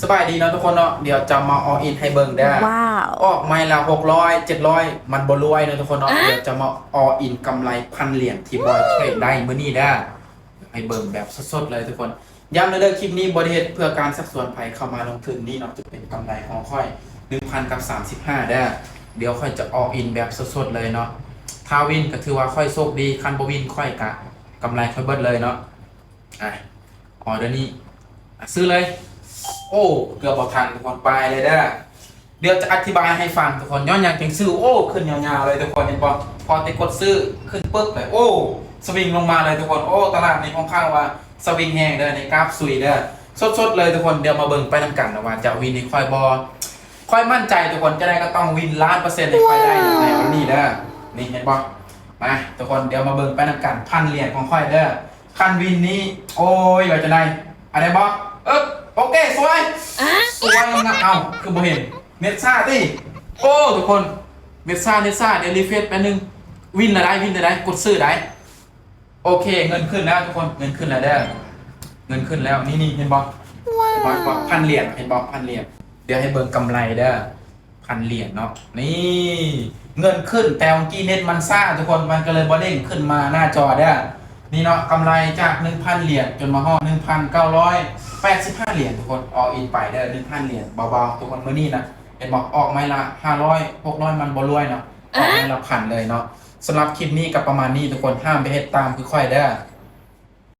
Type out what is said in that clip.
ສະບາຍດີເນາະທຸກຄົນເນາະ ດຽວຈະມາ all in ໃຫ້ເບິ່ງເດີ້. ວ້າວ ອອກໄມ້ລະຫົກຮ້ອຍ ເຈັດຮ້ອຍ ມັນບໍ່ລວຍເນາະທຸກຄົນເນາະ. ອະ ດຽວຈະມາ all in ກຳໄລພັນຫຼຽນທີ່ບອຍເທຣດໄດ້ມື້ນີ້ເດີ້. ໃຫ້ເບິ່ງແບບສົດໆເລີຍທຸກຄົນ. ຢ້ຳເດີ ຄລິບນີ້ບໍ່ໄດ້ເຮັດເພື່ອການຊັກຊວນໃຜເຂົ້າມາລົງທຶນນີ້ເນາະ ຈະເປັນກຳໄລຂອງຂ້ອຍ ໜຶ່ງພັນກັບສາມສິບຫ້າເດີ້. ດຽວຂ້ອຍຈະ all in ແບບສົດໆເລີຍເນາະ. ຖ້າວິນກໍຖືວ່າຂ້ອຍໂຊກດີ ຄັນບໍ່ວິນຂ້ອຍກະກຳໄລຂ້ອຍເບິດເລີຍເນາະ. ອະ ອໍເດີນີ້ ອະ ຊື້ເລີຍ. ໂອ້ ເກືອບບໍ່ທັນທຸກຄົນ ບາຍເລີຍເດີ້. ດຽວຈະອະທິບາຍໃຫ້ຟັງທຸກຄົນ ຍ້ອນຫຍັງຈຶ່ງຊື້. ໂອ້ ຂຶ້ນຍາວໆເລີຍທຸກຄົນ ເຫັນບໍ່? ພໍແຕ່ກົດຊື້ ຂຶ້ນປຶບເລີຍ. ໂອ້ ສະວິງລົງມາເລີຍທຸກຄົນ. ໂອ້ ຕະຫຼາດນີ້ຄ່ອນຂ້າງວ່າສະວິງແຮງເດີ້ ໃນກາບຊຸຍເດີ້. ສົດໆເລີຍທຸກຄົນ ດຽວມາເບິ່ງໄປນຳກັນວ່າຈະວິນໃຫ້ຂ້ອຍບໍ່. ຂ້ອຍໝັ້ນໃຈທຸກຄົນ ຈັ່ງໃດກໍຕ້ອງວິນລ້ານເປີເຊັນໃຫ້ຂ້ອຍໄດ້ໃນວັນນີ້ເດີ້. ນີ້ເຫັນບໍ່? ມາທຸກຄົນ ດຽວມາເບິ່ງໄປນຳກັນ ພັນຫຼຽນຂອງຂ້ອຍເດີ້. ຄັນວິນນີ້ ໂອ້ຍ ວ່າຈັ່ງໃດ? ອັນໃດບໍ່? ເອີ ໂອເຄ ສວຍ ສວຍງາມ. ເອົ້າ ຄືບໍ່ເຫັນ? ເນັດຊ້າຕິ. ໂອ້ ທຸກຄົນ ເນັດຊ້າ ເນັດຊ້າ. ດຽວ refresh ແປັບໜຶ່ງ. ວິນລະໄດ໋ ວິນລະໄດ໋ ກົດຊື້ໄດ໋. ໂອເຄ ເງິນຂຶ້ນແລ້ວທຸກຄົນ ເງິນຂຶ້ນແລ້ວເດີ້. ເງິນຂຶ້ນແລ້ວ ນີ້ໆ ເຫັນບໍ່? ເຫັນບໍ່? ພັນຫຼຽນ ເຫັນບໍ່? ພັນຫຼຽນ. ດຽວໃຫ້ເບິ່ງກຳໄລເດີ້. ພັນຫຼຽນເນາະ. ນີ້ ເງິນຂຶ້ນ ແຕ່ວ່າກີ້ເນັດມັນຊ້າທຸກຄົນ ມັນກໍເລີຍບໍ່ເດ້ງຂຶ້ນມາໜ້າຈໍເດີ້. ນີ້ເນາະ ກຳໄລຈາກໜຶ່ງພັນຫຼຽນຈົນມາຮອດໜຶ່ງພັນເກົ້າຮ້ອຍແປດສິບຫ້າຫຼຽນທຸກຄົນ. all in ໄປເດີ້ ໜຶ່ງພັນຫຼຽນເບົາໆ ທຸກຄົນ. ມື້ນີ້ນະ ເຫັນບໍ່? ອອກໄມ້ລະຫ້າຮ້ອຍ ຫົກຮ້ອຍ ມັນບໍ່ລວຍເນາະ. ອອກໄມ້ລະພັນເລີຍເນາະ. ສຳລັບຄລິບນີ້ກໍປະມານນີ້ທຸກຄົນ ຫ້າມໄປເຮັດຕາມຄືຂ້ອຍເດີ້.